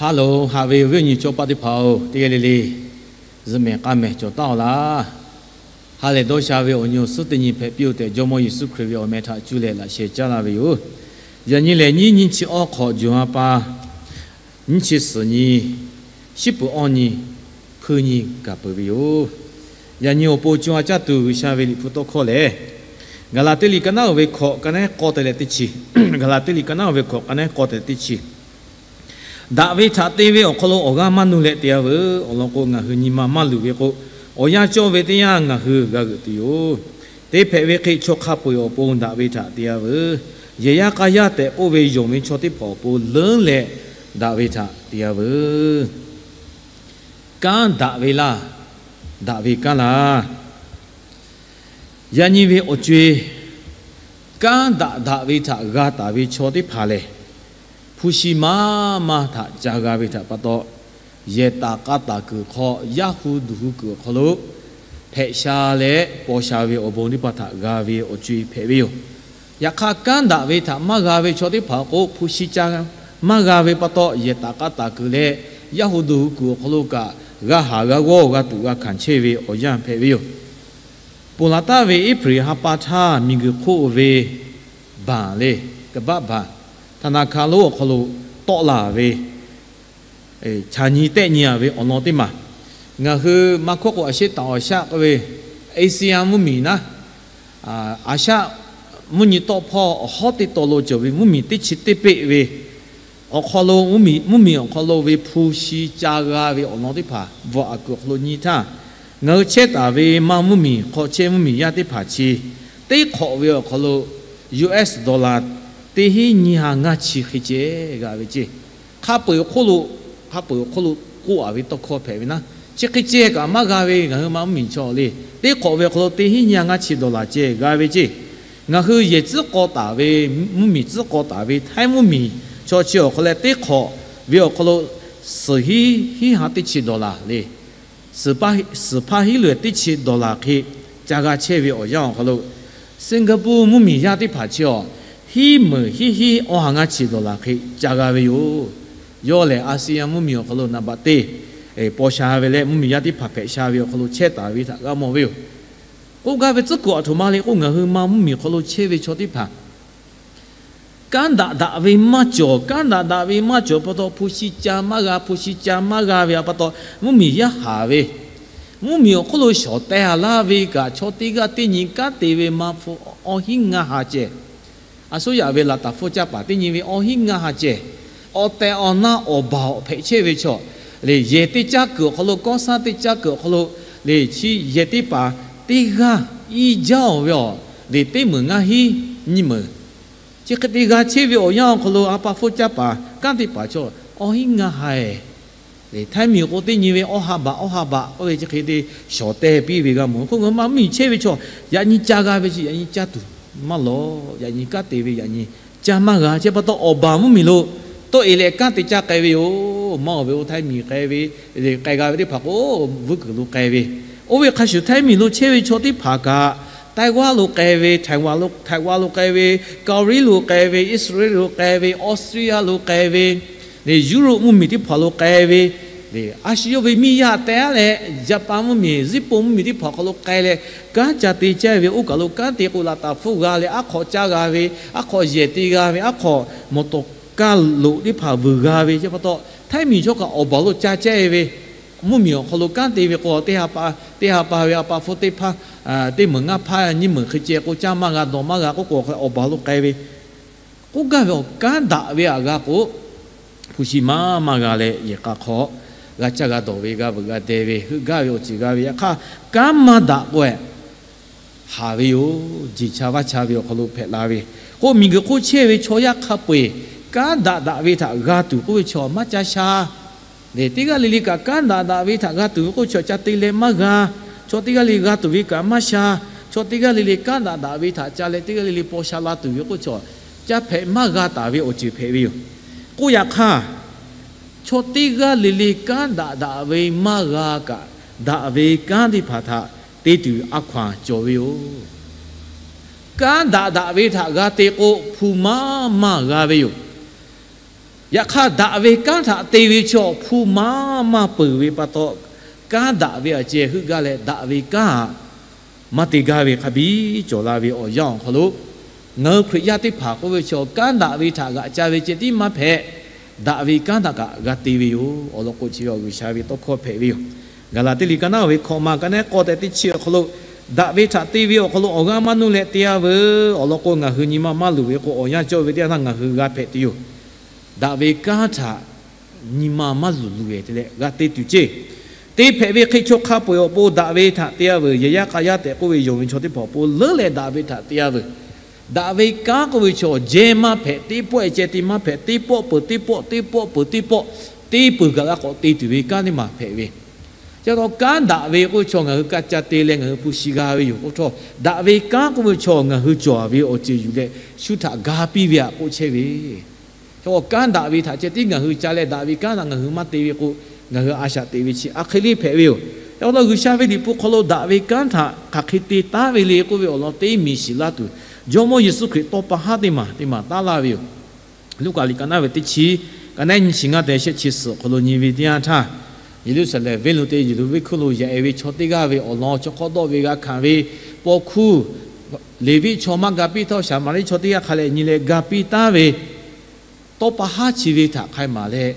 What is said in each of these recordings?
Ha loˬ, haꞈ ve awˬ viˉ awˬ nyi cawˇ paˆ teˇ hpaˍ-oˬ, teˇ g'aˇ le le zuhꞈ mehˍ k'aˇ mehˍ cawˬ taˉ-oˬ laˇ. Ha lehˬ dawˇ sha ve awˬ nyi awˬ suhˉ teˇ nyi hpehꞈ piˇ-oˬ tehꞈ, Jawˇmawˇ Yeˍsuˆ Hkriꞈ ve awˬ meh htaꞈ cuˇ leh laꞈ sheh caˉ laˇ ve yoˬ. Yaꞈ nyi lehˬ, nyiˇ nyiˇ chi awˇ hk'awꞈ, jawˬ ha pa nyiˇ chi suhˍ nyi, shiˉ peuˍ awˇ nyi, hpuiˇ nyi gaˬ peuˬ ve yoˬ. Yaꞈ nyi awˬ pon co ha caˇ tuˬ G'uiˬsha ve Liꞈ hpu tawˇ hkawˇ lehˬ, Gaˍlaˍtiˆ liꞈ ka naˉ uiˍ ve hkawꞈ ka naˉ k'awˇ te leh teˇ chi, Gaˍlaˍtiˆ liꞈ ka naˉ uiˍ ve hkawꞈ ka naˉ k'awˇ te leh teˇ chi, Daꞈ ve htaꞈ te ve awˬ hk'aw lo awˬ g'aˇ maˇ nuˇ leh te-a veuˬ. Awˬ lawn k'o, ngaˬ hui nyi ma maˇ luˬ ve k'o, awˬ yanˇ cawˇ ve teˇ yanˇ ngaˬ hui g'a g'euꞈ tuˬ yoˬ. Te hpehꞈ ve hk'e, chaw hk'a peu-eˬ awˬ pon daꞈ ve htaꞈ te-a veuˬ. Yehˬ yaˇ k'a yaˇ tehꞈ k'oˆ ve yonˍ ve chaw teˇ hpaˍ awˬ pon leuˉ leh, daꞈ ve htaꞈ te-a veuˬ. Kanˉ daꞈ ve laˇ, daꞈ ve kanˉ laˇ. Yaꞈ nyi ve awˬ co-e, kanˉ daꞈ daꞈ ve htaꞈ g'a taˍ ve chaw teˇ hpaˍ lehˬ, hpu shi maˇ maˇ htaꞈ ca g'a ve htaꞈ pa taw, yehˬ taˍ k'a taˍ kuiˬ hk'aw, yaˇ hu duˬ hu kuiˬ awˬ hk'aw lo hpehꞈ sha leh paw sha ve awˬ bon teˇ hpaˍ htaꞈ g'a ve awˬ co-e hpehꞈ ve yoˬ. Yaꞈ hk'aˇ, kanˉ daꞈ ve htaꞈ maˇ g'a ve chaw teˇ hpaˍ k'o, hpu shi ca maˇ g'a ve pa taw, yehˬ taˍ k'a taˍ kuiˬ leh yaˇ hu duˬ hu kuiˬ awˬ hk'aw lo kaꞈ g'a haˍ g'a g'awˇ g'a tuꞈ g'a hkanˍ chehˇ ve awˬ yanˇ hpehꞈ ve yoˬ. Ponˬ laˬ taˍ ve April ha pa htaˇ, miˬguiˬ hk'oˆ ve banˍ le, กระบะบาท, ธนาคาร lonˉ awˬ hk'aw lo tawˆ laˬ ve chaˬ nyi tehˆ nyi-a ve awˬ lawn teˇ maˬ, ngaˬ hui maˇ hkawˇ k'o, อาเซียน taˍ awˬ shaˆ k'oˆ ve, Asia mvuhˇmiˬ naˉ, Asia mvuhˇ nyi tawˆ hpawˇ awˬ hawˉ teˇ taw lo cawˬ ve mvuhˇmiˬ teˇ chi teˇ peˆ ve awˬ hk'aw lo, mvuhˇmiˬ awˬ hk'aw lo ve hpu shi ca g'a ve awˬ lawn teˇ hpaˍ bvuhꞈ aꞈ kuiˬ awˬ hk'aw lo nyi htaˇ, ngaˬ hui chehˇ taˍ ve maˇ mvuhˇmiˬ hk'aw chehˇ mvuhˇmiˬ yaˇ teˇ hpaˍ chi, teˇ hk'awꞈ ve awˬ hk'aw lo US dollar teˇ hinˉ nyiˇ ha ngaˇ chi hk'e ceh g'a ve ceˇ. Hk'a peu-eˬ hk'oˆ lo, hk'a peu-eˬ awˬ hk'oˆ lo k'oˆ-a ve tawˇ hkawˇ hpehꞈ ve naˉ, chi hk'e ceh kaꞈ maˇ g'a ve ngaˬ hui maˇ mvuhˇmiˬ chaw le. Teˇ hk'awꞈ ve awˬ hk'aw lo teˇ hinˉ nyiˇ ha ngaˇ chi dollar ceh g'a ve ceˇ. Ngaˬ hui yehˬ tcuhˉ k'aw taˍ ve, mvuhˇmiˬ tcuhˉ k'aw taˍ ve htaiˇ mvuhˇmiˬ chaw chi awˬ hk'aw leh teˇ hk'awꞈ ve awˬ hk'aw lo suhˍ hiˉ hinˉ ha teˇ chi dollar le. Suhˍ hpaˇ hiˉ loꞈ-ehˍ teˇ chi dollar hk'e ca g'a chehˇ ve awˬ yanˇ awˬ hk'aw lo, Singapore mvuhˇmiˬ yaˇ teˇ hpaˍ chi awˬ, hiˉ meunˍ hiˉ hiˉ awˇ ha ngaˇ chi dollar hk'e ca g'a ve yoˬ. Yawˇ lehˬ, ASEAN mvuhˇmiˬ awˬ hk'aw lo อันดับ teˇ paw sha ve leh mvuhˇmiˬ yaˇ teˇ hpaˍ hpehꞈ sha ve awˬ hk'aw lo chehˇ taˍ ve htaꞈ g'a mawˬ ve yoˬ. K'oˆ gaˇ ve tcuhˉ kuiˬ aˬ htoꞈ ma le k'o, ngaˬ hui maˇ mvuhˇmiˬ hk'aw lo chehˇ ve chaw teˇ hpaˍ kanˉ daꞈ daꞈ ve maˇ cawˬ. Kanˉ daꞈ daꞈ ve maˇ cawˬ pa taw, hpu shi ca maˇ g'a, hpu shi ca maˇ g'a ve pa taw, mvuhˇmiˬ yaˇ haˍ ve, mvuhˇmiˬ awˬ hk'oˆ lo shawˍ teh-a laˇ ve kaꞈ, chaw teˇ g'aˇ teˇ nyi kanˉ te ve maˇ hpu awˇ hinˉ ngaˇ ha ceh, a suˉ yaꞈ ve laꞈ taˍ hpfuhˇ caˇ paˍ teˇ nyi ve awˇ hinˉ ngaˇ ha ceh, awˬ tehˬ awˬ na awˬ baˬ awˬ hpehꞈ chehˇ ve chaw, le yehˬ teˇ caˉ kuiˬ awˬ hk'aw lo, kawˇ saˉ teˇ caˉ kuiˬ awˬ hk'aw lo, le chi yehˬ teˇ paˍ teˇ g'aˇ iˉ jaˇ-oˬ ve awˬ, le teˇ meunˍ ngaˇ hinˉ nyiˇ meunˍ, chi hk'e te g'a chehˇ ve awˬ yanˇ awˬ hk'aw lo, a pa hpfuhˇ caˇ paˍ kanˉ teˇ paˍ chaw awˇ hinˉ ngaˇ ha-eˬ, le htaiˇ miˬ k'o teˇ nyi ve awˇ ha baꞈ awˇ ha baꞈ k'oˆ ve chi hk'e te shawˍ teh piˇ ve g'a mawˬ. Hk'oˆ ngaˬ hui maˇ mvuhˇmiˬ chehˇ ve chaw, yaꞈ nyi ca g'a ve chi yaꞈ nyi caˇ tuˬ maˇ lawˬ. Yaꞈ nyi kanˉ te ve yaꞈ nyi caˇ maˇ g'a. Chi pa taw, awˬ baˬ mvuhˇmiˬ lo tawˆ-e leh kanˉ te caˇ k'ai ve yoˬ. Maˇ-oˬ ve, oˇ htaiˇ miˬ k'ai ve, k'ai g'a ve teˇ hpaˍ k'o, vuiˇ kuiˬ lo k'ai ve, oˇ ve hk'a shuˍ htaiˇ miˬ lo chehˇ ve chaw teˇ hpaˍ kaꞈ, Taiwan lo k'ai ve, Taiwan lo, Taiwan lo k'ai ve, Kaoˍriˆ lo k'ai ve, Iˉsaˍreˍlaˆ lo k'ai ve, Australia lo k'ai ve, le Europe mvuhˇmiˬ teˇ hpaˍ lo k'ai ve, le a shu yawˇ ve miˇ yaˇ teh-a leh, Japan mvuhˇmiˬ, Ziˉponˇ mvuhˇmiˬ teˇ hpaˍ awˬ hk'aw lo k'ai leh, kanˉ ca te caˇ ve oˇ kaˬ lo kanˉ te k'o, laꞈ taˍ hpfuhˇ g'a leh, aˉ hk'aw caˇ g'a ve, aˉ hk'aw yehˬ te g'a ve, aˉ hk'aw mawˬ tawˍ kaˇ loꞈ teˇ hpaˍ vuiˬ g'a ve, chi pa taw htaiˇ miˬ chaw kaꞈ awˬ baˬ lo ca caˇ-e ve, mvuhˇmiˬ awˬ hk'aw lo kanˉ te ve k'o, teˇ ha pa, teˇ ha pa ve a pa hpfuhˇ teˇ hpaˇ, teˇ meunˍ ngaˇ hpaˇ nyiˇ meunˍ hk'e ceh k'o, caˇ maˇ g'a dawˬ maˇ g'a k'oˆ k'o, awˬ baˬ lo k'ai ve, k'oˆ gaˇ ve awˬ kanˉ daꞈ ve aꞈ g'a k'o, hpu shi maˇ maˇ g'a leh yehˬ k'a hk'aw g'a caˇ g'a dawˬ ve, g'a veuꞈ g'a deh ve, heuˆ gaˇ ve awˬ ceuˬ g'a ve, yaꞈ hk'aˇ kanˉ maˇ daꞈ k'o-e, haˍ ve yoˬ. Jeˬ cha vaˇ cha ve awˬ hk'aw lo hpehꞈ la ve k'o, miˬguiˬ hk'oˆ chehˇ ve chaw yaˇ hk'a peu-eˬ kanˉ daꞈ daꞈ ve htaꞈ g'a tuˬ k'oˆ ve chaw maˇ ca sha. Teˇ g'aˇ le le kaꞈ kanˉ daꞈ daꞈ ve htaꞈ g'a tuˬ ve k'oˆ chaw ca te leh maˇ g'a. Chaw teˇ g'aˇ le g'a tuˬ ve kaꞈ maˇ sha. Chaw teˇ g'aˇ le le kanˉ daꞈ daꞈ ve htaꞈ ca leh teˇ g'aˇ le le paw sha la tuˬ ve k'oˆ chaw, ca hpehꞈ maˇ g'a taˍ ve awˬ ceuˬ hpehꞈ ve yoˬ. K'oˆ yaꞈ hk'aˇ, chaw teˇ g'aˇ le le kanˉ daꞈ daꞈ ve maˇ g'a kaꞈ, daꞈ ve kanˉ teˇ hpaˍ htaꞈ te tuˬ a hkaw-anˬ cawˬ ve yoˬ. Kanˉ daꞈ daꞈ ve htaꞈ g'a te k'o, hpu maˇ maˇ g'a ve yoˬ. Yaꞈ hk'aˇ, daꞈ ve kanˉ htaꞈ te ve chaw hpu maˇ maˇ peuˬ ve pa taw, kanˉ daꞈ ve aꞈ ceh heuˆ gaˇ leh, daꞈ ve kanˉ htaꞈ maˇ te gaˇ ve hk'a biˇ cawˬ la ve awˬ yanˇ awˬ hk'aw lo, ngaˬ hui Hkriꞈ yaˇ teˇ hpaˍ k'oˆ ve chaw, kanˉ daꞈ ve htaꞈ g'aꞈ ca ve ceh tiˉ maˇ hpehꞈ, daꞈ ve kanˉ htaꞈ kaꞈ g'a te ve yoˬ. Awˬ lawn k'o, chi ve awˬ G'uiˬsha ve tawˇ hkawˇ hpehꞈ ve yoˬ. Gaˍlaˍtiˆ liꞈ ka naˉ ve hkawꞈ ma ka naˉ k'awˇ tehꞈ teˇ chi awˬ hk'aw lo, daꞈ ve htaꞈ te ve awˬ hk'aw lo awˬ g'aˇ maˇ nuˇ leh te-a veuˬ. Awˬ lawn k'o, ngaˬ hui nyi ma maˇ luˬ ve k'o, awˬ yanˇ cawˇ ve teˇ yanˇ htaˇ ngaˬ hui g'a hpehꞈ tuˬ yoˬ. Daꞈ ve kanˉ htaꞈ nyi ma maˇ luˬ luˬ-e te leh g'a te tuˬ ceˇ. Te hpehꞈ ve hk'e chaw hk'a peu-eˬ awˬ pon daꞈ ve htaꞈ te-a veuˬ. Yehˬ yaˇ k'a yaˇ tehꞈ k'oˆ ve yonˍ ve chaw teˇ hpaˍ awˬ pon leuˉ leh daꞈ ve htaꞈ te-a veuˬ. Daꞈ ve kanˉ k'oˆ ve chaw, jehˇ maˇ hpehꞈ, teˇ pawˆ-e ceh te maˇ hpehꞈ, teˇ pawˆ peuˬ teˇ pawˆ, teˇ pawˆ peuˬ teˇ pawˆ, te peuˬ kaꞈ g'a k'awꞈ te tuˬ ve kanˉ teˇ maˬ hpehꞈ ve. Chi pa taw, kanˉ daꞈ ve k'oˆ ve chaw ngaˬ hui ka ca te leh ngaˬ hui hpu shi g'a ve yoˬ k'oˆ htawˇ, daꞈ ve kanˉ k'oˆ ve chaw ngaˬ hui cawˬ ve awˬ ceuˬ yuˬ leh shu htaꞈ ga piˇ ve htaꞈ k'oˆ chehˇ ve. Chaw kanˉ daꞈ ve htaꞈ ceh tiˉ ngaˬ hui ca leh, daꞈ ve kanˉ htaꞈ ngaˬ hui maˇ te ve k'o, ngaˬ hui a shaꞈ teꞈ ve chi a hk'e le hpehꞈ ve yoˬ. Yaꞈ hk'aˇ, G'uiˬsha ve liꞈ hpu hk'aw lo daꞈ ve kanˉ htaꞈ hk'aˬ hk'e te taˉ ve le k'oˆ ve awˬ lawn teˇ miˬ shiˍ laˇ tuˬ, Jawˇmawˇ Yeˍsuˆ Hkriꞈ tawˇ pa haˉ teˇ maˬ teˇ maˬ taˉ laˇ ve yoˬ. Luˉkaꞈ liꞈ ka naˉ ve teˇ chi, ka naˉ nyi chi ngaˇ tehꞈ shehˆ chi suhˍ awˬ hk'aw lo nyi ve teˇ yanˇ htaˇ, Yeˍruˆsaˍlehnˍ venˇ lo te Yeˍruˆ venˇ hkuˇ lo yaꞈ-e ve chaw teˇ g'aˇ ve awˬ lawn chaw hk'awˇ dawˆ ve g'a hkanˍ ve paw hkuˇ, Leˍviˆ chaw maˇ ga piˇ htawˇ, Saˍmaˍriˆ chaw teˇ g'aˇ hk'a leh nyi leh ga piˇ taˉ ve, tawˇ pa haˉ chi ve htaꞈ hk'a maˍ leh,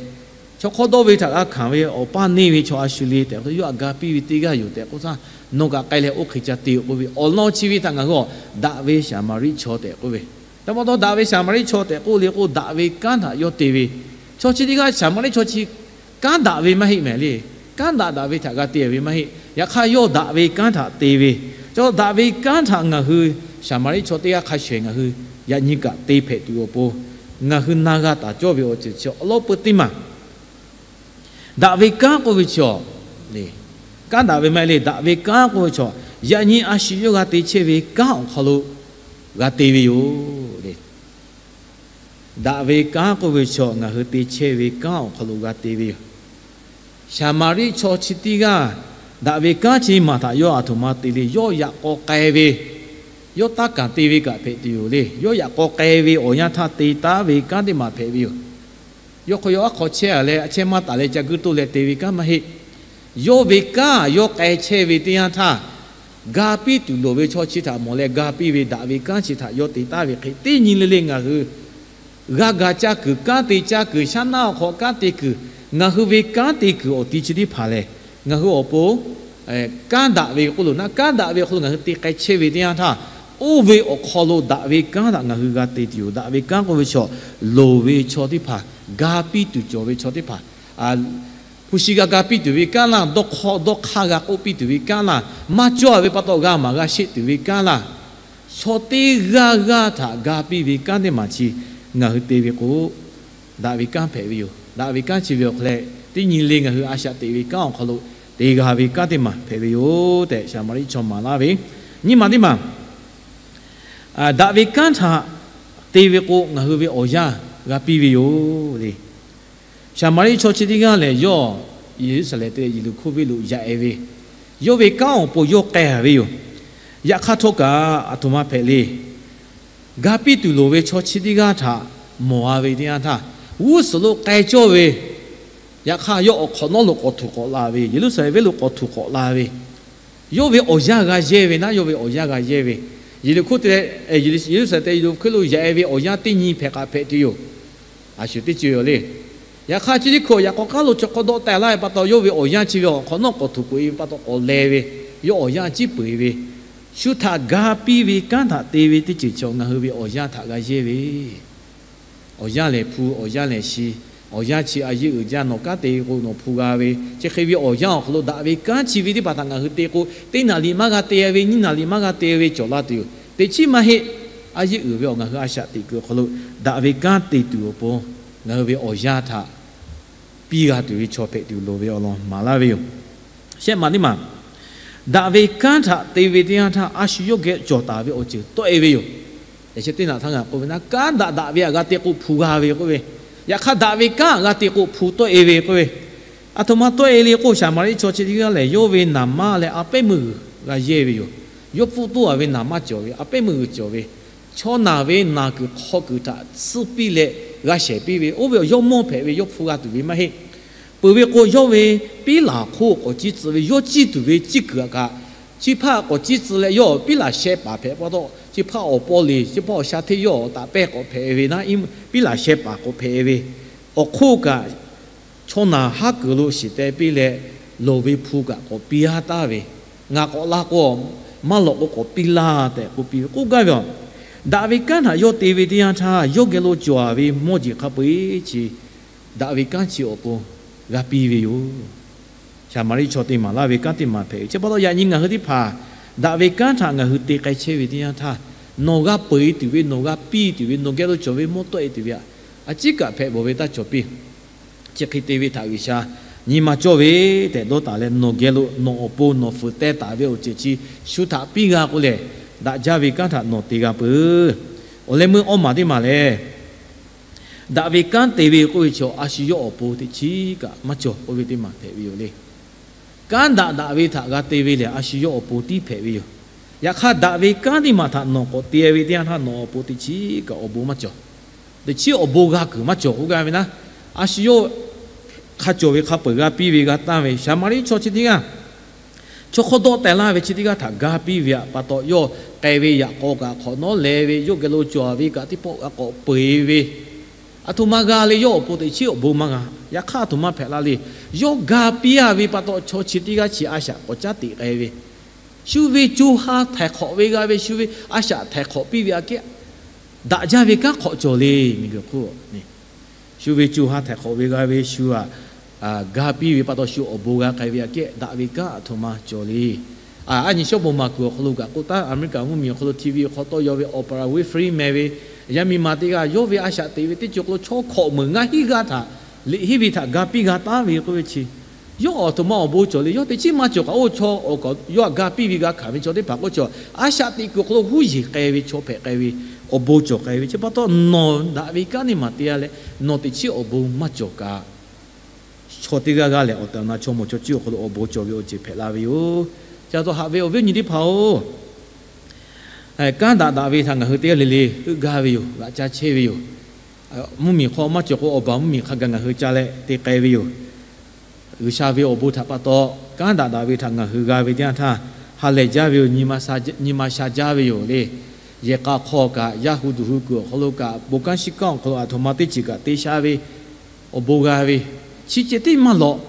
chaw hk'awˇ dawˇ ve htaꞈ g'a hkanˍ ve awˬ paˇ neˇ ve chaw a shu le tehꞈ k'oˆ, yawˇ htaꞈ ga piˇ ve teˇ g'aˇ yoˬ tehꞈ k'oˆ htaˇ, nawˬ kaꞈ k'ai leh oˇ hk'e ca te-o k'oˆ ve awˬ lawn chi ve htaꞈ ngaˬ hui daꞈ ve Saˍmaˍriˆ chaw tehꞈ k'oˆ ve. Hta pa taw, daꞈ ve Saˍmaˍriˆ chaw tehꞈ k'oˆ le k'o, daꞈ ve kanˉ htaꞈ yawˇ te ve. Chaw chi teˇ g'aˇ Saˍmaˍriˆ chaw chi kanˉ daꞈ ve maˇ heˆ mehˍ le. Kanˉ daꞈ daꞈ ve htaꞈ g'a te ve maˇ heˆ. Yaꞈ hk'aˇ, yawˇ daꞈ ve kanˉ htaꞈ te ve. Chaw daꞈ ve kanˉ htaꞈ ngaˬ hui Saˍmaˍriˆ chaw teˇ g'aˇ hk'a shawehˍ ngaˬ hui yaꞈ nyi kaꞈ te hpehꞈ tuˬ awˬ pon, ngaˬ hui na g'a taˍ cawˇ ve awˬ ceuˬ chi awˬ lawn peu teˇ maˬ. Daꞈ ve kanˉ k'oˆ ve chaw, kanˉ daꞈ ve maˇ heˆ le. Daꞈ ve kanˉ k'oˆ ve chaw, yaꞈ nyi a shu yawˇ g'a te chehˇ ve kanˉ awˬ hk'aw lo g'a te ve yoˬ le. Daꞈ ve kanˉ k'oˆ ve chaw, ngaˬ hui te chehˇ ve kanˉ awˬ hk'aw lo g'a te ve yoˬ. Saˍmaˍriˆ chaw chi teˇ g'aˇ daꞈ ve kanˉ chi maˬ htaꞈ yawˇ aˬ htoꞈ ma te le. Yawˇ yaꞈ k'aw k'ai ve, yawˇ taˇ kanˬ te ve kaꞈ hpehꞈ tuˬ yoˬ le. Yawˇ yaꞈ k'aw k'ai ve awˬ yanˇ htaˇ te taˉ ve kanˉ teˇ maˬ hpehꞈ ve yoˬ. Yawˇ hk'aw yawˇ aˉ hk'aw chehˇ-a leh, a chehˇ maˇ taˍ leh ca guˇ toˇ leh te ve kanˉ maˇ heˆ. Yawˇ ve kanˉ yawˇ k'ai chehˇ ve teˇ yanˇ htaˇ, ga piˇ tuˬ loˍ ve chaw chi htaꞈ mawˬ leh ga piˇ ve, daꞈ ve kanˉ chi htaꞈ yawˇ te taˉ ve hk'e, teˇ nyi le le ngaˬ hui g'a gaˬ caˇ kuiˬ, kanˉ te caˇ kuiˬ, shaˉ naˆ awˬ hk'aw kanˉ te kuiˬ, ngaˬ hui ve kanˉ te kuiˬ awˬ ti chi teˇ hpaˍ lehˬ, ngaˬ hui awˬ pon kanˉ daꞈ ve k'oˆ loˬ naˆ, kanˉ daꞈ ve awˬ hk'aw lo ngaˬ hui te k'ai chehˇ ve teˇ yanˇ htaˇ, oˇ ve awˬ hk'aw lo daꞈ ve kanˉ htaꞈ ngaˬ hui g'a te tuˬ yoˬ. Daꞈ ve kanˉ k'oˆ ve chaw, loˍ ve chaw teˇ hpaˍ, ga piˇ tuˬ cawˬ ve chaw teˇ hpaˍ, hpu shi g'a ga piˇ tuˬ ve kanˉ laˇ, dawˇ hk'aˇ dawˇ hk'aˇ g'a k'oˆ piˇ tuˬ ve kanˉ laˇ, maˇ cawˇ ve pa taw g'a maˍ g'a sheˆ tuˬ ve kanˉ laˇ, chaw teˇ g'aˇ g'aˇ htaꞈ ga piˇ ve kanˉ teˇ maˬ chi ngaˬ hui te ve k'o, daꞈ ve kanˉ hpehꞈ ve yoˬ. Daꞈ ve kanˉ chi ve awˬ hk'aw leh, teˇ nyi le ngaˬ hui a shaꞈ teꞈ ve kanˉ awˬ hk'aw lo te g'a ve kanˉ teˇ maˬ hpehꞈ ve yoˬ tehꞈ, Saˍmaˍriˆ chaw maˍ laˇ ve. Nyiˇ maˬ teˇ maˬ, daꞈ ve kanˉ htaꞈ te ve k'o, ngaˬ hui ve awˬ yanˇ g'a piˇ ve yoˬ le. Saˍmaˍriˆ chaw chi teˇ g'aˇ lehˬ, yawˇ Yeˍruˆsaˍlehnˍ te leh Yeˍriˆhkoˇ venˇ lo yaꞈ-e ve, yawˇ ve kanˉ awˬ pon yawˇ k'ai-a ve yoˬ. Yaꞈ hk'aˇ htawˇ kaꞈ, aˬ htoꞈ ma hpehꞈ le. Ga piˇ tuˬ loˍ ve chaw chi teˇ g'aˇ htaꞈ mawˬ-a ve teˇ yanˇ htaˇ, g'uˇ suhˍ lo k'ai cawˇ ve, yaꞈ hk'aˇ yawˇ awˬ hk'awꞈ nawˉ lo k'awꞈ htuꞈ k'awꞈ la ve, Yeˍruˆsaˍlehnˍ venˇ lo k'awꞈ htuꞈ k'awꞈ la ve, yawˇ ve awˬ yanˇ g'a yehˇ ve naˆ, yawˇ ve awˬ yanˇ g'a yehˇ ve, Yeˍriˆhkoˇ te leh, Yeˍruˆsaˍlehnˍ te Yeˍriˆhkoˇ lo yaꞈ-e ve awˬ yanˇ teˇ nyi hpehꞈ k'aꞈ hpehꞈ tuˬ yoˬ. A shu teˇ ceuˬ yoˬ le. Yaꞈ hk'aˇ, chi teˇ hkui yaꞈ k'aw k'aˉ lo chaw hk'awˇ dawˆ teh laˇ ve pa taw, yawˇ ve awˬ yanˇ chi ve awˬ hk'awꞈ nawˉ k'awꞈ htuꞈ k'oꞈ-e ve pa taw k'awꞈ leh ve, yawˇ awˬ yanˇ ciˉ peuˬ-e ve, shu htaꞈ ga piˇ ve kanˉ htaꞈ te ve teˇ ceuˬ chaw ngaˬ hui ve awˬ yanˇ htaꞈ g'a yehˇ ve, awˬ yanˇ lehˬ hpu, awˬ yanˇ lehˬ shi, awˬ yanˇ chi a yeˇ uiˍ jaˇ, nawˬ kanˉ te k'o nawˬ hpu g'a ve, chi hk'e ve awˬ yanˇ awˬ hk'aw lo daꞈ ve kanˉ chi ve teˇ hpaˍ htaꞈ ngaˬ hui te k'o, teˇ naˍ riˍ maˇ g'a te ve, nyiˇ naˍ riˍ maˇ g'a te ve cawˬ la tuˬ yoˬ. Teꞈ chiˉ maˇ heˆ. A yeˇ uiˍ ve awˬ ngaˬ hui a shaꞈ teꞈ kuiˬ awˬ hk'aw lo daꞈ ve kanˉ te tuˬ awˬ pon, ngaˬ hui ve awˬ yanˇ htaꞈ piˇ g'a tuˬ ve chaw hpehꞈ tuˬ loˍ ve awˬ lawn maˍ laˇ ve yoˬ. Shehˆ maˬ teˇ maˬ, daꞈ ve kanˉ htaꞈ te ve teˇ yanˇ htaˇ, a shu yawˇ geh cawˬ taˍ ve awˬ ceuˬ tawˆ-e ve yoˬ. Yaꞈ sheh teˇ naꞈ htaˇ ngaˬ k'oˆ ve naˆ, kanˉ daꞈ daꞈ ve htaꞈ g'a te k'o hpu g'a ve k'oˆ ve, yaꞈ hk'aˇ daꞈ ve kanˉ htaꞈ g'a te k'o hpu tawˆ-e ve k'oˆ ve, aˬ htoꞈ ma tawˆ-e le k'o, Saˍmaˍriˆ chaw chi teˇ g'aˇ lehˬ, yawˇ ve naˍ manˇ leh a pehˉ meuˇ g'uiˬ g'a yehˇ ve yoˬ. Yawˇ pfuhˇ toˇ-a ve naˍ manˇ cawˬ ve, a pehˉ meuˇ g'uiˬ cawˬ ve, chaw naˬ ve naˬ kuiˬ hk'aw kuiˬ htaꞈ tsuhˇ piˇ leh, g'a shehˍ piˇ ve, oˇ ve awˬ yawˇ mawˇ hpehꞈ ve, yawˇ hpu g'a tuˬ ve maˇ heˆ. Peuˬ ve k'o, yawˇ ve piˉ laˬ hk'oˆ k'awꞈ ciˇ tcuh ve, yawˇ ciˇ tuˬ ve ciˇ kuiˬ htaꞈ kaꞈ, chi hpaˇ k'awꞈ ciˇ tcuh leh yawˇ piˉ laˬ sheh paˍ hpehꞈ pa taw, chi hpaˇ awˬ paw le, chi hpaˇ awˬ sha hteˇ yawˇ taꞈ pehˇ k'awꞈ hpehꞈ ve naˉ, piˉ laˬ sheh paˍ k'awꞈ hpehꞈ ve, awˬ hk'oˆ kaꞈ chaw naˬ haˉ kuiˬ lo shiˍ teh piˇ leh, lawˬ ve hpu kaꞈ k'awꞈ piˇ laˇ taˍ ve, ngaˬ k'awꞈ la k'o, maˇ lawꞈ k'o k'awꞈ piˇ laˇ tehꞈ k'oˆ piˇ ve k'oˆ gaˇ ve yoˬ. Daꞈ ve kanˉ htaꞈ yawˇ te ve teˇ yanˇ htaˇ, yawˇ geh lo cawˬ ve mawˇ jeˬ hk'a peu-eˬ chi daꞈ ve kanˉ chi awˬ pon g'a piˇ ve yoˬ. Saˍmaˍriˆ chaw te maˍ laˇ ve kanˉ teˇ maˬ hpehꞈ ve chi pa taw, yaꞈ nyi ngaˬ hui teˇ hpaˍ daꞈ ve kanˉ htaꞈ ngaˬ hui te k'ai chehˇ ve teˇ yanˇ htaˇ, nawˬ g'a peu-eˬ tuˬ ve, nawˬ g'a piˇ tuˬ ve, nawˬ geh lo cawˬ ve mawˇ tawˆ-e tuˬ ve, a ciˉ kaꞈ hpehꞈ bawˬ ve taˇ cawˬ piˇ. Chi hk'e te ve htaꞈ G'uiˬsha nyi ma cawˇ ve tehꞈ dawˇ taˍ leh, nawˬ geh lo nawˬ awˬ pon nawˬ fuiˍ teh taˍ ve awˬ ceuˬ chi shu htaꞈ piˇ g'a k'oˆ lehˬ, daꞈ jaˇ ve kanˉ htaꞈ nawˬ te g'a peuˬ. Awˬ leh meuˇ awˇ maˬ teˇ maˬ lehˬ, daꞈ ve kanˉ te ve k'oˆ ve chaw, a shu yawˇ awˬ pon teꞈ chiˉ kaꞈ maˇ cawˬ k'oˆ ve teˇ maˬ hpehꞈ ve yoˬ le. Kanˉ daꞈ daꞈ ve htaꞈ g'a te ve lehˬ, a shu yawˇ awˬ pon tiˉ hpehꞈ ve yoˬ. Yaꞈ hk'aˇ, daꞈ ve kanˉ teˇ maˬ htaꞈ nawˬ k'awꞈ te ve teˇ yanˇ htaˇ, nawˬ awˬ pon teꞈ chiˉ kaꞈ awˬ bon maˇ cawˬ. Teꞈ chiˉ awˬ bon g'a kuiˬ maˇ cawˬ k'oˆ gaˇ ve naˉ, a shu yawˇ hk'a cawˬ ve hk'a peu-eˬ g'a piˇ ve g'a tanˇ ve Saˍmaˍriˆ chaw chi teˇ g'aˇ, chaw hk'awˇ dawˆ teh laˇ ve chi teˇ g'aˇ htaꞈ ga piˇ ve htaꞈ pa taw, yawˇ k'ai ve yaꞈ k'aw kaꞈ hk'awꞈ nawˉ leh ve, yawˇ geh lo cawˬ ve kaꞈ teˇ pawˆ g'a k'awꞈ peu-eˬ ve, aˬ htoꞈ ma g'a le, yawˇ awˬ pon teꞈ chiˉ awˬ bon maˇ g'a. Yaꞈ hk'aˇ, aˬ htoꞈ ma hpehꞈ la le. Yawˇ ga piˇ-a ve pa taw, chaw chi teˇ g'aˇ chi a shaꞈ k'awꞈ caˉ teꞈ k'ai ve, shu ve co ha htaiˍ hk'awꞈ ve g'a ve, shu ve a shaꞈ htaiˍ hk'awꞈ piˇ ve aꞈ kehˉ, daꞈ jaˇ ve kanˉ hk'awꞈ cawˬ le. Miˬguiˬ hk'oˆ shu ve co ha htaiˍ hk'awꞈ ve g'a ve shu aꞈ, ga piˇ ve pa taw shu awˬ bon g'a k'ai ve aꞈ kehˉ, daꞈ ve kanˉ aˬ htoꞈ ma cawˬ le. Aˬ nyi shawˉ bon maˬ kuiˬ awˬ hk'aw lo kaꞈ k'oˆ taˉ, Aˍmeˍriˆkaꞈ mvuhˇmiˬ awˬ hk'aw lo TV hk'aw tawˇ yaw ve Oprah Winfrey meh ve yaˇ miˇ ma teˇ g'aˇ, yawˇ ve a shaꞈ teꞈ ve teˇ ceuˬ hk'aw lo chaw hkawꞈ meunˍ ngaˇ hinˉ g'aˇ htaꞈ liꞈ henˇ ve htaꞈ ga piˇ g'a taˉ ve k'oˆ ve chi, yawˇ aˬ htoꞈ ma awˬ bon cawˬ le. Yawˇ teꞈ chiˉ maˇ cawˬ kaꞈ, oˇ chaw awˬ kawꞈ yawˇ htaꞈ ga piˇ ve g'a hkanˍ ve chaw teˇ hpaˍ k'oˆ cawˬ, a shaꞈ teꞈ kuiˬ awˬ hk'aw lo huˉ yeˬ k'ai ve chaw hpehꞈ k'ai ve, awˬ bon cawˬ k'ai ve chi pa taw, nawˬ daꞈ ve kanˉ teˇ maˬ te-a leh, nawˬ teꞈ chiˉ awˬ bon maˇ cawˬ kaꞈ, chaw teˇ g'aˇ g'aˇ lehˬ, awˬ tehˬ awˬ na chaw mawˬ chaw ciˉ awˬ hk'aw lo awˬ bon cawˬ ve awˬ ceuˬ hpehꞈ la ve yoˬ. Chi pa taw, haꞈ ve awˬ viˉ awˬ nyi teˇ hpaˍ-oˬ, kanˉ daꞈ daꞈ ve htaꞈ ngaˬ hui teˇ g'aˇ le le heuˆ gaˇ ve yoˬ. G'aꞈ ca chehˇ ve yoˬ. Mvuhˇmiˬ hk'aw maˇ cawˬ k'o, awˬ baˬ mvuhˇmiˬ hk'a gaˬ ngaˬ hui ca leh te k'ai ve yoˬ. G'uiˬsha ve awˬ bon htaꞈ pa taw, kanˉ daꞈ daꞈ ve htaꞈ ngaˬ hui g'a ve teˇ yanˇ htaˇ, ha lehˬ jaˇ ve yoˬ. Nyi ma sha jaˇ ve yoˬ le. Yehˬ k'a hk'aw kaꞈ, yaˇ hu duˬ hu kuiˬ awˬ hk'aw lo kaꞈ, bon kanˉ shiˉ kanˉ awˬ hk'aw lo aˬ htoꞈ ma teˇ ceuˬ kaꞈ te sha ve awˬ bon g'a ve, chi ceh tiˉ maˇ lawꞈ.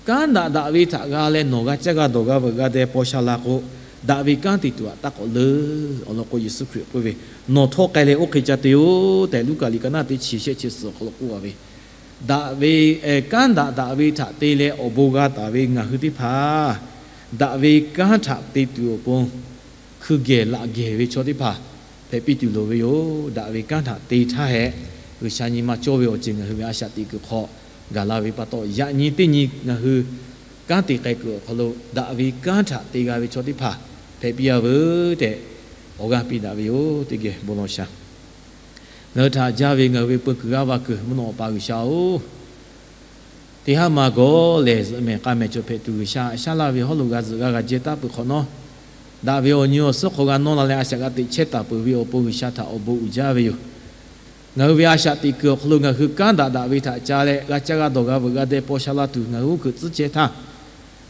Kanˉ daꞈ daꞈ ve htaꞈ g'a leh nawˬ g'a caˇ g'a dawˬ g'a veuꞈ g'a deh paw sha la k'o, daꞈ ve kanˉ te tuˬ aꞈ taˇ k'awꞈ leuˉ. Awˬ lawn k'o, Yeˍsuˆ Hkriꞈ k'oˆ ve, Nawˬ htawˇ k'ai leh oˇ hk'e ca te-oˬ tehꞈ, Luˉkaꞈ liꞈ ka naˆ teˇ chi shehˆ chi suhˍ awˬ hk'aw lo k'oˆ a ve, daꞈ ve, kanˉ daꞈ daꞈ ve htaꞈ te leh awˬ bon g'a taˍ ve ngaˬ hui teˇ hpaˍ, daꞈ ve kanˉ htaꞈ te tuˬ awˬ pon hkui gehˬ laꞈ gehˬ ve chaw teˇ hpaˍ hpehꞈ piˇ tuˬ loˍ ve yoˬ. Daꞈ ve kanˉ htaꞈ te htaˇ hehꞈ, G'uiˬsha nyi ma cawˇ ve awˬ ceuˬ ngaˬ hui ve a shaꞈ teꞈ kuiˬ hk'aw gaˬ la ve pa taw, yaꞈ nyi teˇ nyi ngaˬ hui kanˉ te k'ai kuiˬ awˬ hk'aw lo daꞈ ve kanˉ htaꞈ te g'a ve chaw teˇ hpaˍ hpehꞈ piˇ-a veuˬ tehꞈ, awˬ g'aˇ piˇ daꞈ ve yoˬ. Teˇ geh bon lawˬ shaˍ. Ngaˬ hui htaꞈ jaˇ ve ngaˬ hui ve peu kuiˬ g'aˇ va kuiˬ mvuhˇ naw Awˬ pa G'uiˬsha-oˬ, teˇ haˉ ma gawˬ lehˬ, zuhꞈ mehˍ k'a mehˍ cawˬ hpehꞈ tuˬ G'uiˬsha haꞈ shaˉ laˇ ve hawˉ lo g'a zuhꞈ g'a g'a jehˇ taˍ peuˬ hk'awꞈ nawˉ, daꞈ ve awˬ nyi awˬ suhˉ hk'aw g'a nawˇ la leh, a shaꞈ g'a teꞈ chehˇ taˍ peuˬ ve awˬ pon G'uiˬsha htaꞈ awˬ bon uiˍ jaˇ ve yoˬ. Ngaˬ hui ve a shaꞈ teꞈ kuiˬ awˬ hk'aw lo ngaˬ hui kanˉ daꞈ daꞈ ve htaꞈ ca leh g'a caˇ g'a dawˬ g'a veuꞈ g'a deh paw sha la tuˬ ngaˬ hui uˉ kuiˬ tcuhˉ chehˇ htaˇ,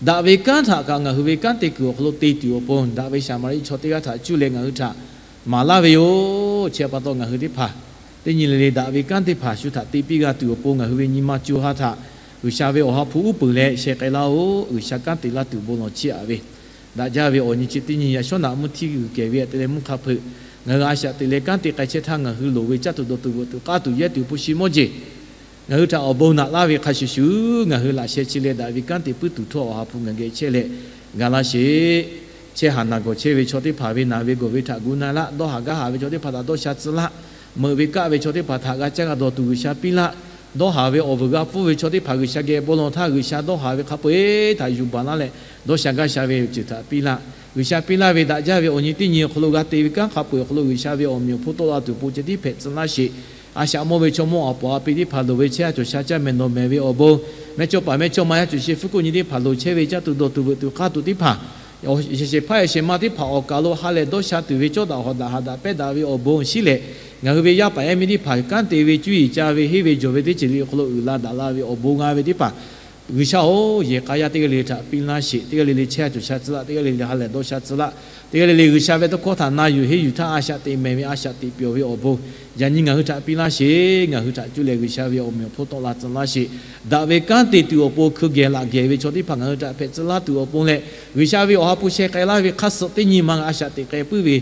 daꞈ ve kanˉ htaꞈ kaꞈ ngaˬ hui ve kanˉ te kuiˬ awˬ hk'aw lo te tuˬ awˬ pon, daꞈ ve Saˍmaˍriˆ chaw teˇ g'aˇ htaꞈ cuˇ leh ngaˬ hui htaꞈ maˍ laˇ ve yoˬ. Chi pa taw ngaˬ hui teˇ hpaˍ teˇ nyi le le daꞈ ve kanˉ teˇ hpaˍ shu htaꞈ te piˇ g'a tuˬ awˬ pon, ngaˬ hui ve nyi ma co ha htaꞈ G'uiˬsha ve awˬ ha hpu uˉ peunˍ leh sheh k'ai laˇ-oˆ. G'uiˬsha kanˉ te laˇ tuˬ bon lawˬ chiˇ aꞈ ve, daꞈ jaˇ ve awˬ nyi chi teˇ nyi yaꞈ shawˉ naꞈ mvuhˇ htiˇ g'uiˬ kehˬ ve aꞈ te leh mvuhˇ hk'a hpeuꞈ ngaˬ hui a shaꞈ teꞈ leh kanˉ te k'ai chehˇ htaˇ, ngaˬ hui loˍ ve caˇ tuˬ dawˬ tuˬ veuꞈ tuˬ k'aˇ tuˬ yehˇ tuˬ hpu shi mawˇ jeˬ ngaˬ hui htaꞈ awˬ bon naꞈ laˇ ve hk'a shuˍ shuˍ, ngaˬ hui laꞈ sheh chi leh daꞈ ve kanˉ te puiˉ tuˬ htawˇ awˬ ha hpu ngaˬ geh chehˇ leh ga laˇ sheˍ. Chehˇ haˍ naˬ gawˬ chehˇ ve chaw teˇ hpaˍ ve naˬ ve gawˬ ve htaꞈ gu na laˇ. Dawˇ haˍ gaˇ haˍ ve chaw teˇ hpaˍ htaꞈ dawˇ sha tcuh laˇ. Meuꞈ ve kaˆ ve chaw teˇ hpaˍ htaꞈ g'a caˇ g'a dawˬ tuˬ G'uiˬsha piˇ laˇ. Dawˇ haˍ ve awˬ vuiˬ g'a pfuhˇ ve chaw teˇ hpaˍ G'uiˬsha geh bon lawˬ htaˇ, G'uiˬsha dawˇ haˍ ve hk'a peu-eˬ htaꞈ yuˬ baˬ laˇ leh dawˇ sha gaˇ sha ve ceuˬ htaꞈ piˇ laˇ. G'uiˬsha piˇ laˇ ve daꞈ jaˇ ve awˬ nyi teˇ nyi awˬ hk'aw lo g'a te ve kanˉ hk'a peu-eˬ awˬ hk'aw lo G'uiˬsha ve awˬ meꞈ awˬ hponˇ tawˆ la tuˬ pon ceh tiˉ hpehꞈ tcuh laˇ sheˍ. A shaꞈ mawˇ ve chaw mawˇ aˬ pawˍ a pi teˇ hpaˍ loˍ ve chehˇ a cawˬ sha caˇ mehˍ nawˬ mehˍ ve awˬ bon, mehˇchawˇ paˍ mehˇchawˇma yaˇ cawˬ sheˍ hpfuhˇ kuˆ nyi teˇ hpaˍ loˍ chehˇ ve caˇ tuˬ dawˬ tuˬ veuꞈ tuˬ k'aˇ tuˬ teˇ hpaˍ, shehˍ shehˍ hpaˇ shehˍ ma teˇ hpaˍ awˬ kaˬ lo ha lehˬ dawˇ sha tuˬ ve cawˇ daꞈ hawˍ daꞈ haꞈ daꞈ pehˇ daꞈ ve awˬ bon shiˉ lehˬ, Ngaˬ hui ve yaˇ paˍ yaˇ miˇ teˇ hpaˍ kanˉ te ve, cuˇ yiˍ ca ve, henˇ ve jawˬ ve teˇ ceuˬ le awˬ hk'aw lo uiˍ la daꞈ la ve awˬ bon g'a ve teˇ hpaˍ, G'uiˬsha-oˬ, yehˬ k'a yaˇ teˇ g'aˇ le le htaꞈ piˇ laˇ sheˍ. Teˇ g'aˇ le le chehˇ sha cawˬ sha tcuh laˇ, teˇ g'aˇ le le ha lehˬ dawˇ sha tcuh laˇ, teˇ g'aˇ le le G'uiˬsha ve tawˇ hkawˇ htaꞈ na yuˬ henˇ yuˬ htaˇ a shaꞈ teꞈ mehˍ ve a shaꞈ teꞈ pyawˬ ve awˬ bon, yaꞈ nyi ngaˬ hui htaꞈ piˇ laˇ sheˍ. Ngaˬ hui htaꞈ cuˇ leh G'uiˬsha ve awˬ meꞈ awˬ hponˇ tawˆ la tcuh laˇ sheˍ. Daꞈ ve kanˉ te tuˬ awˬ pon hkui geh laꞈ geh ve chaw teˇ hpaˍ ngaˬ hui htaꞈ hpehꞈ tcuh laˇ tuˬ awˬ pon leh, G'uiˬsha ve awˬ ha hpu sheh k'ai laˇ ve hk'aˇ suh teˇ nyi ma a shaꞈ teꞈ k'ai puiˉ ve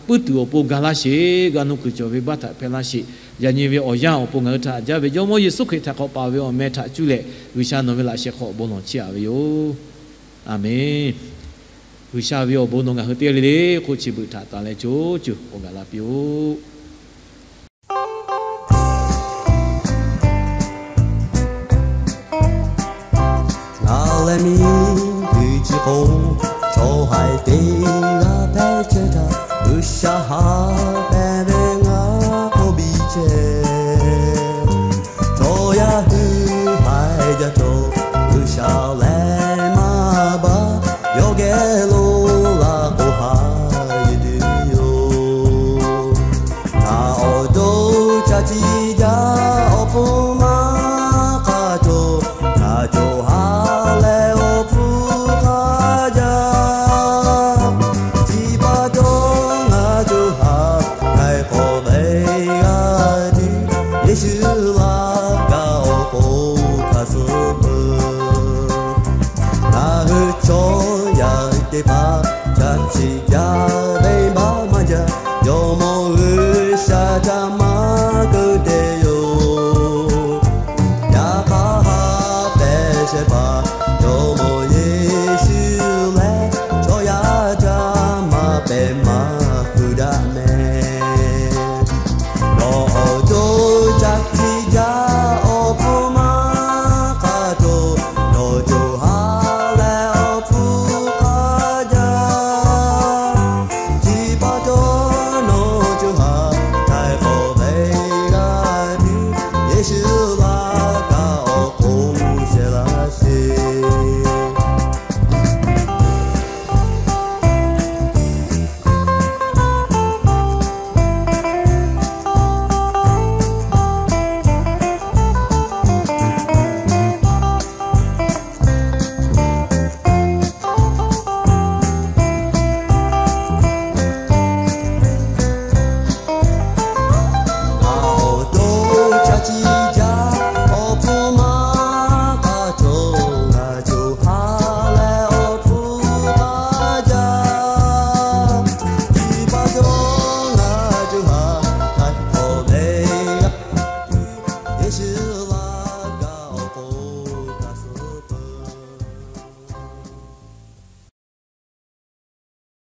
puiˉ tuˬ awˬ pon ga laˇ sheˍ. G'a nuˇ kuiˬ cawˬ ve baˇ htaꞈ hpehꞈ laˇ sheˍ. Yaꞈ nyi ve awˬ yanˇ awˬ pon ngaˬ hui htaꞈ jaˇ ve Jawˇmawˇ Yeˍsuˆ Hkriꞈ htaꞈ hk'awꞈ paˍ ve awˬ meh htaꞈ cuˇ leh G'uiˬsha nawˬ ve laꞈ sheh hk'aw awˬ bon lawˬ chiˇ aꞈ ve yoˬ. Aˍmenˍ. G'uiˬsha ve awˬ bon nawˬ ngaˬ hui teˇ g'aˇ le le hk'oˆ chi beuꞈ htaꞈ taˍ leh co cuˬ k'awꞈ gaˬ la piˇ-oˆ. Ngaˬ leh miˬguiˬ chi k'o, chaw haiˬ teˇ